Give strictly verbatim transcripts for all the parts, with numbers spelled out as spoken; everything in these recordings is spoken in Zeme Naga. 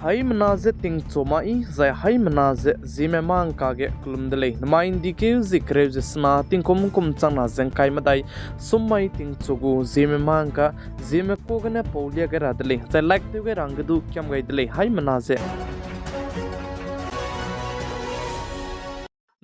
Haimena ze tingchu mai, zai haimena ze Zeme mangka ge kelum de lei. Namai ’ndi keu zi kereu ze sena tingkum kum changna ze ’ngkai medai sum mai tingchu gu Zeme mangka, Zeme ku gene pau lia gai ra de lei. Zai like tew gai ra hangge du kiam gai de lei, haimena ze.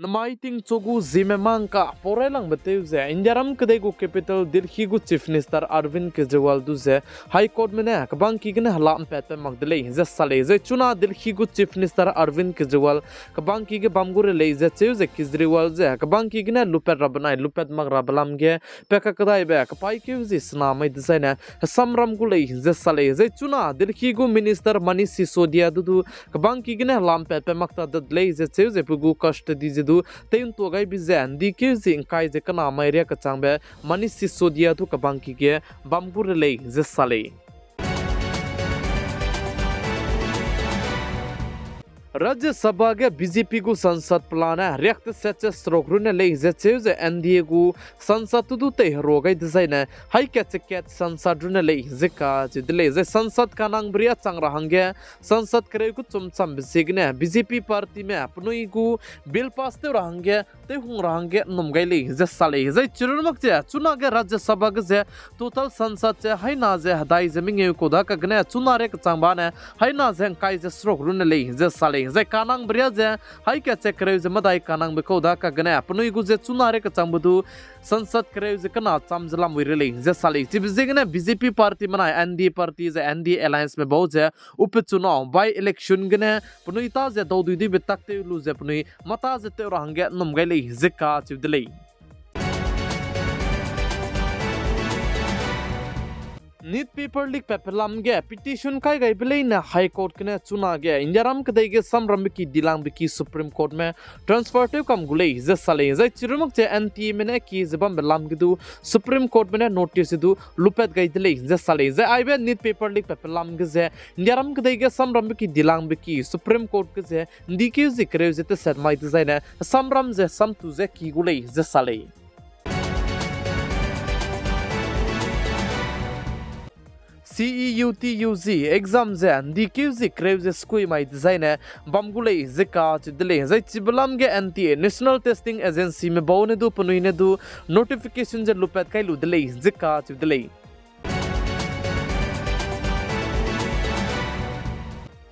Namai tingchu gu Zeme mangka pau railangbe tew ze, Indiaram kedei gu capital Delhi gu Chief Minister Arvind Kejriwal du ze, High Courtme ne kebangki gene hela ’mpatpat mak de lei ze sa lei. Zai chuna Delhi gu Chief Minister Arvind Kejriwal kebangki ge bam gu re lei ze cheu ze Kejriwal ze kebangki gene lupat ra benai lupat mak rabe lam ge pe kakdaibe kepaîkeu zi sena mai dezaine hesamram gu lei ze sa lei. Zai chuna Delhi gu Minister Manish Sisodia du du kebangki gene hela ’mpatpat mak ta de lei ze cheu ze pe gu custody ze du tei'ntua gaibe ze ’ndi keu zi ’ngkai ze kena mai riakechangbe Manish Sisodia du kebangki ge bam gu re lei ze sa lei. Rajya Sabha ge B J P gu sansad pelane riak teset ze seruk runne lei ze cheu ze N D A gu sansad tu du teiherua gai dezaine haî kat ze kat sansad runne lei ze kacheu de lei. Zai sansad kanangbe riâ chang ra hangge sansad kereu kechum chambe ziegene B J P partyme penui gu bill pass tew ra hangge tewhung ra hangge ’nnum gai lei ze sa lei. Zai chirun mak ze chunage Rajya Sabha ge ze total sansad ze haîna ze hedai ze mengeu kau da kagene chuna riakechangba ne haîna ze ’ngkai ze seruk runne lei ze sa lei. Zai kanangbe riâ ze haî kat ze kereu ze medai kanangbe kau da kagene penui gu ze chuna riakechangbe du sansad kereu ze kena cham ze lamui re lei ze sa lei. Chibe ziegene B J P party menai N D A party ze N D A allianceme bau ze upechunau by-election gene penui ta ze dauduiduibe tak tew lu ze penui mata ze tew ra hangge ’nnum gai lei ze kacheu de lei. NEET paper leak patpe lam ge petition kai gaibe leine High Court gene chunage Indiaram kedei ge samrambe ki dilangbe ki Supreme Courtme transfer tew kam gu lei ze sa lei. Zai chirun mak ze N T Ame ne ki ze bambe lam ge du Supreme Courtme ne notice du lupat gai de lei ze sa lei. Zai aibe NEET paper leak patpe lam ge ze Indiaram kedei ge samrambe ki dilangbe ki Supreme Court ge ze ’ndi keu zi kereu ze teset mai dezaine samram ze samtu ze ki gu lei ze sa lei. C E U T U G exam ze ’ndi keu zi kereu ze sekui mai dezaine bam gu lei ze kacheu de lei. Zai chibe lam ge N T A, National Testing Agencyme bau ne du penui ne du notification ze lupat kai lu de lei ze kacheu de lei.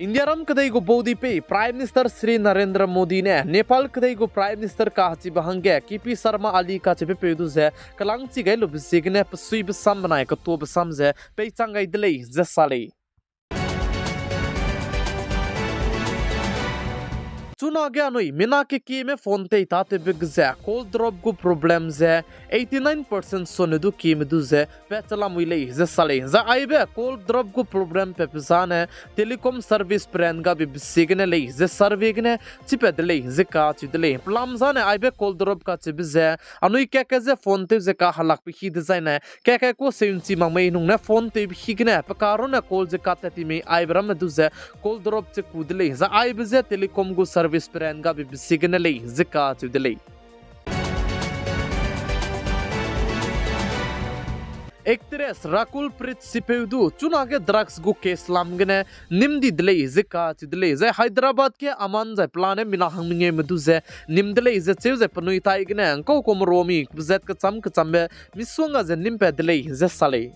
Indiaram kedei gu baudipei Prime Minister Shri Narendra Modi ne Nepal kedei gu Prime Minister kachibe hangge K P Sharma Oli kacheubepeu du ze kelangchi gai lube ziegene pesuibe sam benai ketuabe sam ze peichang gai de lei ze sa lei. Chunage anui mina kekieme phone tei tatewbe ge ze call drop gu problem ze eighty nine percent sone du kieme du ze pat chalamui lei ze sa lei. Zai aibe call drop gu problem patpe zane telecom service peran gabe be ziegene lei ze survey gene chipat de lei ze kacheu de lei. Pelam zane aibe call drop kacheube ze anui kaka ze phone tew ze kahelakbe hi dezaine kaka ku seunchi mak mei nung ne phone tewbe hi gene pe karune call ze katat ti mei aibe ramme du ze call drop ze ku de lei. Zai aibe ze telecom gu service peran gabe be ziegene lei ze kacheu de lei. Actress Rakul Preet Sipeu du chunage drugs gu case lam gene nîm di de lei ze kacheu de lei. Zai Hyderabad ge Aman zai pelane mina hang mengeume du ze nîm de lei ze cheu ze penui tai gene ’ngkau kum romi pezat kecham kechambe misongga ze nîm pat de lei ze sa lei.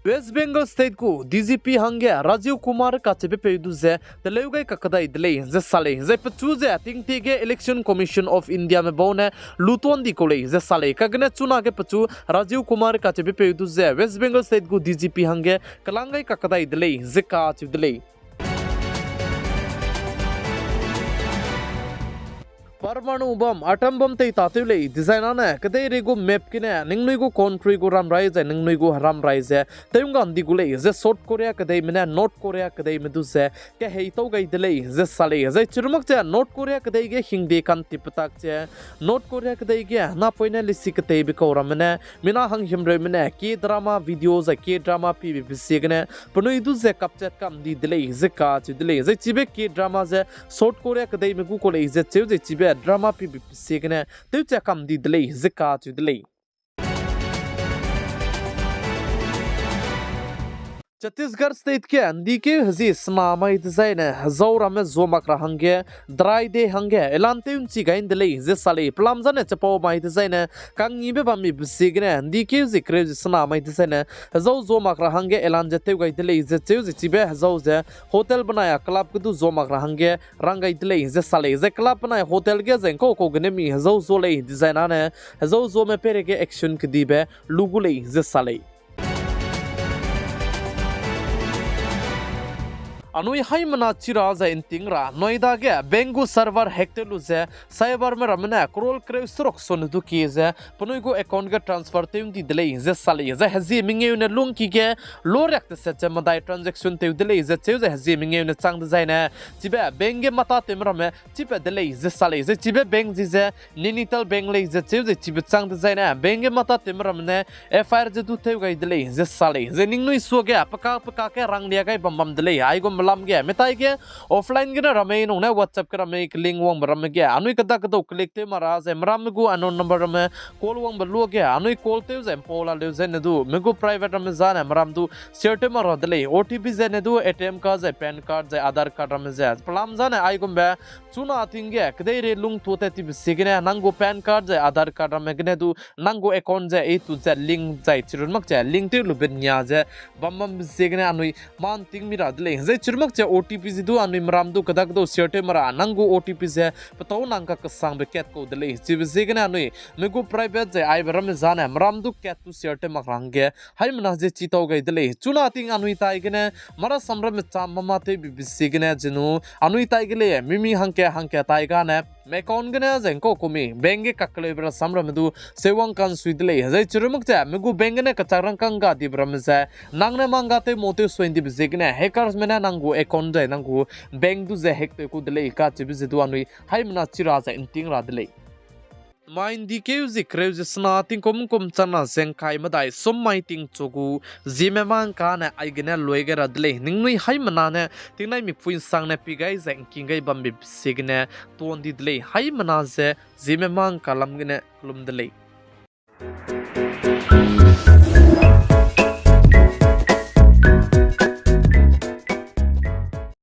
West Bengal State gu D G P hangge Rajiv Kumar kacheubepeu du ze teleu gai kakdai de lei ze sa lei. Zai pechu ze tingtie ge Election Commission of Indiame bau ne lutuan di kau lei ze sa lei. Kagene chunage pechu Rajiv Kumar kacheubepeu du ze West Bengal State gu D G P hangge kelang gai kakdai de lei ze kacheu de lei. Parmanu bam, atom bam tei tatew lei dezaine kedeirei gu map gene ningnui gu country gu ramrai zai ningnui gu heramrai ze tew ’nggang di gu lei ze South Korea kedeime ne North Korea kedeime du ze keheitau gai de lei ze sa lei. Zai chirumak ze North Korea kedei ge hingde kantip petak ze North Korea kedei ge napoine lisi keteibe kau ramme ne mina hanghimreume ne K-drama video zai K-drama pibe be ziegene penui du ze kapchat kam di de lei ze kacheu de lei. Zai chibe K-drama ze South Korea kedeime gu kau lei ze cheu ze chibe drama pibe be ziegene tewchat kam di de lei ze kacheu de lei. Chhattisgarh State ge ndikeu hezie sena mai dezaine hezau ramme zuamak ra hangge dry day hangge ऐलान tew ’nchi gai ’nde lei ze sa lei. Pelam zane chipau mai dezaine kangngîbe bammibe ziegene ndikeu zie kereu ze sena mai dezaine hezau zuamak ra hangge ऐलान ze tew gai de lei ze cheu ze chibe hezau ze hotel benai a club ge du zuamak ra hangge rang gai de lei ze sa lei. Zai club benai hotel ge zai ’ngkau kau gene mi hezau zua lei dezai nane hezau zuame peireige action kedibe lu gu lei ze sa lei. Anui haimena chi ra zai ’nting ra Noida ge bank gu server hack tew lu ze cyberme ramme ne crore kereu seruk sone du kie ze penui gu account ge transfer tew ’ndi de lei ze sa lei. Zai hezie mengeu ne lungki ge loriak teset ze medai transaction tew de lei ze cheu ze hezie mengeu ne chang dezaine chibe bank ge mata tewme ramme chipat de lei ze sa lei. Zai chibe bank zi ze Nainital Bank lei ze cheu ze chibe chang dezaine bank ge mata tewme ramme ne F I R ze du tew gai de lei ze sa lei. Zai ningnui suage peka peka ge ranglia gai bam bam de lei. Aigumbe lam ge metai ge offline gene ramme nung ne WhatsApp ge ramme link wangbe ramme ge anui kedak kedau click tew ma ra zai meramme gu unknown number ramme call wangbe luage anui call tew zai ’mpau la leu zene du me gu private ramme zane meram du share tew mak ra de lei. O T P zene du A T M card zai PAN card zai Aadhaar card ramme ze pelam zane aigumbe chuna ting ge kedeirei lungtua tat tibe ziegene nang gu PAN card zai Aadhaar card ramme gene du nang gu account ze A to Z link zai chirun mak ze link tew lube nia ze bam bambe ziegene anui mâ ’nting mi ra de lei. Zai chirun mak ze O T P ze du anui meram du kedak kedau share tew ma ra nang gu O T P ze petâu nang kakesangbe kat kau de lei. Chibe ziegene anui me gu private zai aibe ramme zane meram du kat du share tew mak ra hangge haimena ze chitau gai de lei. Chuna ting anui tai gene marasam ramme cham mama tewbibe ziegene zenu anui tai ge lei mimi hangka hangka tai gane me account gene zai ’ngkau kumi bank ge kakeleube rasam ramme du seuwang kansui de lei. Zai chirun mak ze me gu bank gene kechak rangkâng ga dibe ramme ze nang ne mangga tew mau tew sui ’ndibe ziegene hackersme ne nang gu account zai nang gu bank du ze hack tew ku de lei kacheube ze du anui haimena chi ra zai ’nting ra de lei. Mai ’ndikeu zie kereu ze sena tingkum kum changna ze ’ngkai medai sum mai tingchu gu Zeme Mangka ne aigene lui gai ra de lei. Ningnui haimena ne tingnai mipui ’nsangne pi gai zai ’ngking gai bambe ziegene tuâ ’ndi de lei. Haimena ze Zeme Mangka lam gene kelum de lei.